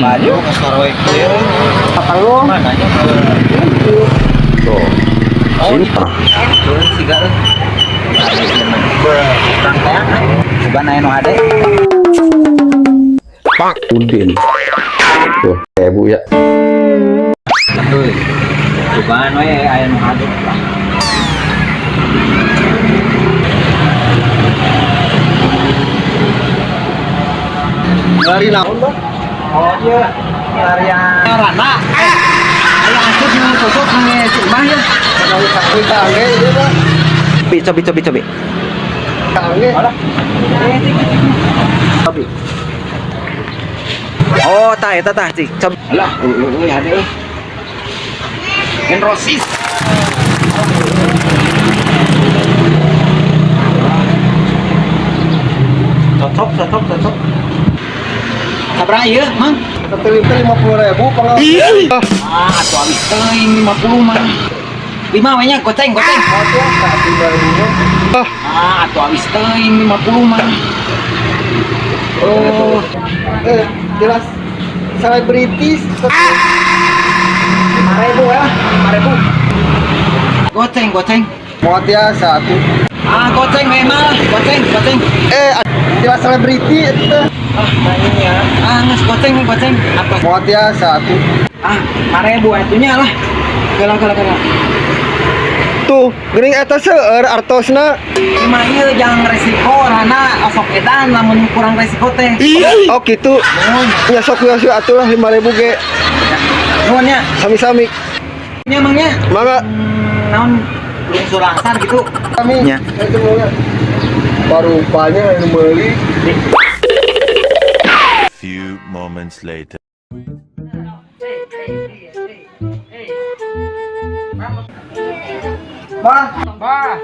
Baju ke kieu. Patalo. Mana nya? Tuh. Oh, Cinta. Tuh siga euy. Urang teh sugan aya nu hade. Pak Udin. Tuh, ribu ya. Tuh. Sugan we aya nu hade. Lari naon, Bang? Oh iya, larian rana. Aya asup nu cocok nu si Imah ya. Kangge ieu, Bang. Cobi cobi cobi cobi. Kangge. Alah. Cobi. Oh, tah eta tah cik. Cobi. Alah, euy hade euy. Enrosis. Cocok, cocok, cocok. Sabaraha ieu, Mang? Teu 50.000 panggal. Ah, atuh habis teuing 50 mah. 5 we nya goceng, goceng. Ah, atuh habis teuing 50 mah. Oh, Eh, jelas selebritis. 5.000 ya, 5.000. Goceng, goceng. Mau tiasa atuh. Ah, goceng memang, goceng, goceng. Eh, jelas selebriti eta. Ah, ini ya. Ah, geus goceng, goceng. Apa? Mau tiasa atuh. Ah, 5.000 atunya lah. Gelang, gelang, gelang. Tuh, geuning eta seueur artosna. Lima ieu jangan resiko rana osok edan lamun kurang resiko teh. Oh, kitu. Nuhun. Nya sok we atuh lah 5.000 ge. Nuhun nya. Sami-sami. Nya mang nya. Mangga. Naon lungsur langsar gitu. Kami. Nya. Itu mangga. Parupanya anu meuli. Few moments later. Bah, Bah,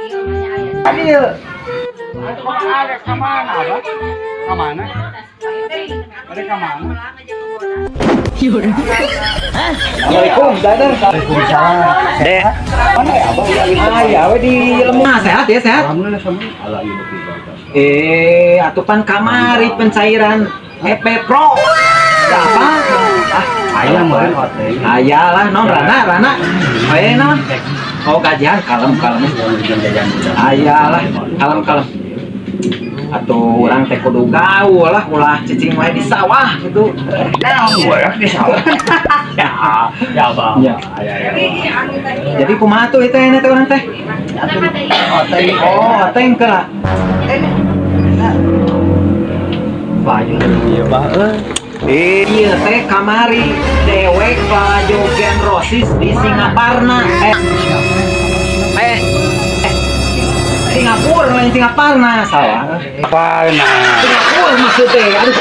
adil. ada kemana, Bah? Kemana? Ada kemana? Assalamualaikum, Dadar. Waalaikumsalam. Dek. Mana ya, Abah? Ah, ya we di lemah sehat ya, sehat. Alhamdulillah sama. Ala ieu Eh, atupan kamari pencairan EP Pro. Apa? Ah, Ayah meureun ote. aya lah non rana rana. Aya naon? Oh, gajian kalem kalem. Aya lah, kalem kalem. Atau orang teh kudu gaul lah, ulah cicing wae di sawah gitu. Nah, boleh di sawah. Ya, ya, Bang. Ya. Ya, ya. Jadi kumaha tuh itu teh orang teh? Ote. Oh, oteng ke lah. Baju ieu, Bah. Iya teh kamari dewek lalajo Genrosis di Singaparna. Eh, eh, eh. Singapura lain Singaparna salah. Apa nah? Singapura maksudnya. Aduh,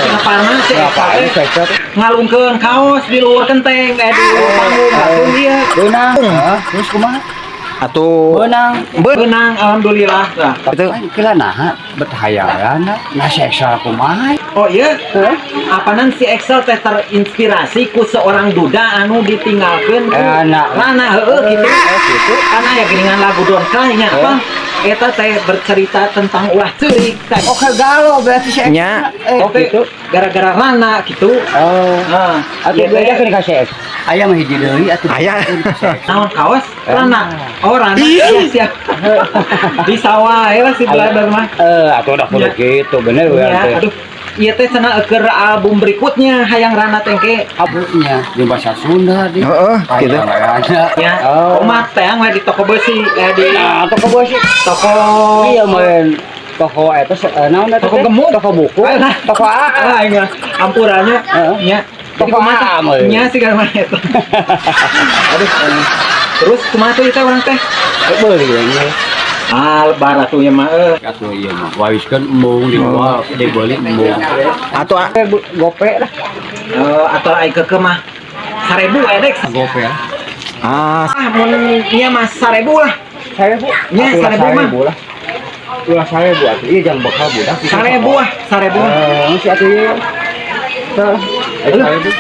Singaparna sih eta Ngapain teh sektor? ngalungkeun kaos di luhur kenteng di luhur panggung batu ieu. Beunang. Terus kumaha? Atuh Beunang. beunang alhamdulillah. Nah, itu. Kira nah, bethayangan nah seksa kumaha? Oh iya, apanan si Excel teh terinspirasi ku seorang duda anu ditinggalkeun ku Nah. Rana heueuh gitu. Oh, gitu. Karena ya geuningan lagu Don't Cry nya apa? Eta teh bercerita tentang ulah ceurik teh. Oke galau berarti si Nya, Eh, oke gitu. Gara-gara Rana gitu. Oh. Nah, Atuh ieu teh bedakeun ka si X. Aya mah hiji deui atuh. Aya. Naon kaos? Rana. Oh, Rana. Iya, siap. Di sawah ya lah si brother mah. Eh, atuh udah kudu Ya. gitu bener we Iya, teh. aduh. Ieu teh cenah keur album berikutnya hayang Rana teh ke. Abunya di bahasa Sunda di. Heeh, gitu. Ada. Ya, Oh. omat teh we di toko besi di Nah, toko besi. toko Iya meureun toko eta naon eta Toko teh? gemuk. Toko buku. Alah. Toko A. Ah, ini mah ampurannya. Heeh. Nya. Jadi Toko kumaha A, teh? meureun. Nya sih kan mah eta. Aduh. Terus kumaha tuh itu orang teh? Beuli we. Ah, lebar atuh ya mah euy. Atuh ieu mah wawiskeun embung dijual, dibeli embung. Atuh Gope lah. Atau ai keukeuh mah 1000 edek. Gope ya. Ah, mun nya mah 1000 lah. 1000. Nya, 1000 mah. Lah. Ulah 1000 atuh ieu jang bekal budak. 1000 ah, 1000. Eh, si atuh ieu. Tah, Aduh. 1000.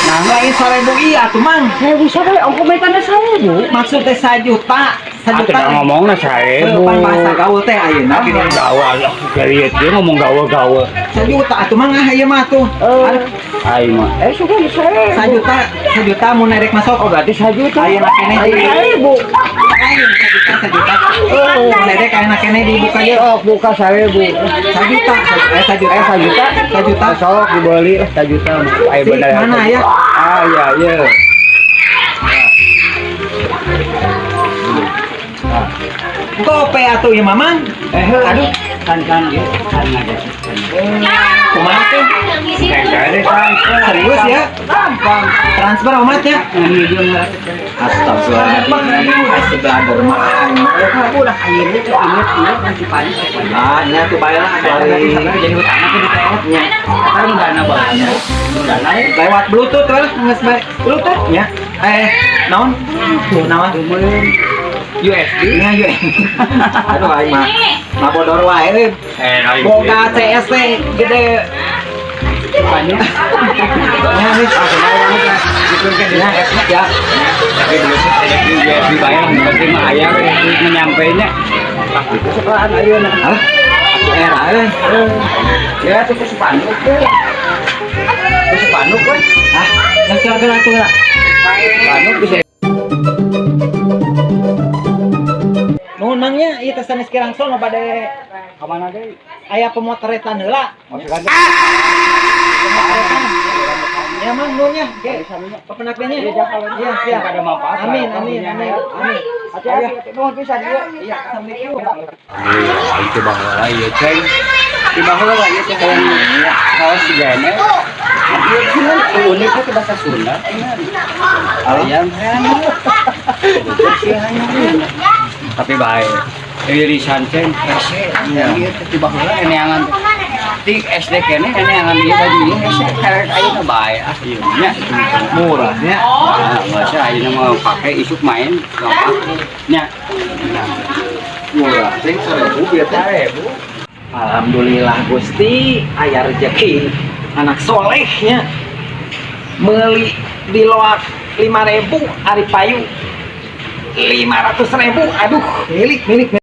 Nah, lain 1000 iya atuh mang. 1000 sabar ongko metana 1000. Maksud teh 1 juta Sajuta. Atuh ngomongna 1000. Pan bahasa gaul teh ayeuna gini. Gaul, gariet dia ngomong gaul-gaul. Sajuta atuh mah ah ieu mah tuh. Eh, aing mah. Eh, sudah 1000. Sajuta, sajuta mun erek masuk. Oh, berarti 1 juta. Ayeuna keneh di 1000. Lain sajuta, sajuta. Mun erek ayeuna keneh dibuka ieu. Oh, buka 1000. Sajuta, eh sajuta. Eh, 1 juta. 1 juta. Sok dibeli lah 1 juta. Ayo Si, bener. mana ya? Ah, iya, iya. Gope atuh ieu mah, Mang. Eh, aduh, kan kan ieu kan ngajar. Kumaha tuh? Serius ya? Gampang. Transfer omat ya? Astagfirullahaladzim. Astagfirullahaladzim. Udah ayeuna tuh inget ieu masih panik. Ah, nya tuh bae lah dari Jadi utama tuh di PF nya. Kan dana banyak. Dana ya. Lewat Bluetooth lah, geus bae. Bluetooth Nya. Eh, naon? Tuh naon? USB. Nya yeuh. Aduh aing mah. Mabodor wae euy. Eh, Boga CS teh gede. Banyak. Nya nih. Gitu kan Ya, ya. Tapi Bluetooth ada di USB bayar, yang penting mah aya we menyampainya. Itu sekolahan ayeuna. Alah, atuh era euy. Ya, itu ke sepanduk we. Ke sepanduk we. Ah, geus geura atuh lah. Sepanduk bisa. Nuhun Mang nya, ieu teh sanes kirangson mah bade Ka mana deui? Aya pemotretan heula. Oh, sekarang. Pemotretan. Ya Mang, nuhun nya. Oke. Pepenak nya. Iya, siap. Ada manfaat. Amin, amin, amin. Amin. Hati-hati, nuhun pisan ieu. Iya, assalamualaikum. Iya, itu baheula ieu ceng. Di baheula ieu teh hayang kaos sigana. Ieu cuman unik teh bahasa Sunda. Ayam hayang. Tapi bae. Irisan ceng hese. Ieu teh di baheula neangan teh. Di SD keneh neangan ieu baju ieu hese karek ayeuna bae ah ieu nya. Murah nya. Ah, masa ayeuna mau pakai isuk main gampang. Nya. Murah. Ceng 1000 bieu teh. Alhamdulillah Gusti, aya rezeki anak solehnya meuli di loak 5000 ari payu 500.000. Aduh, milik milik.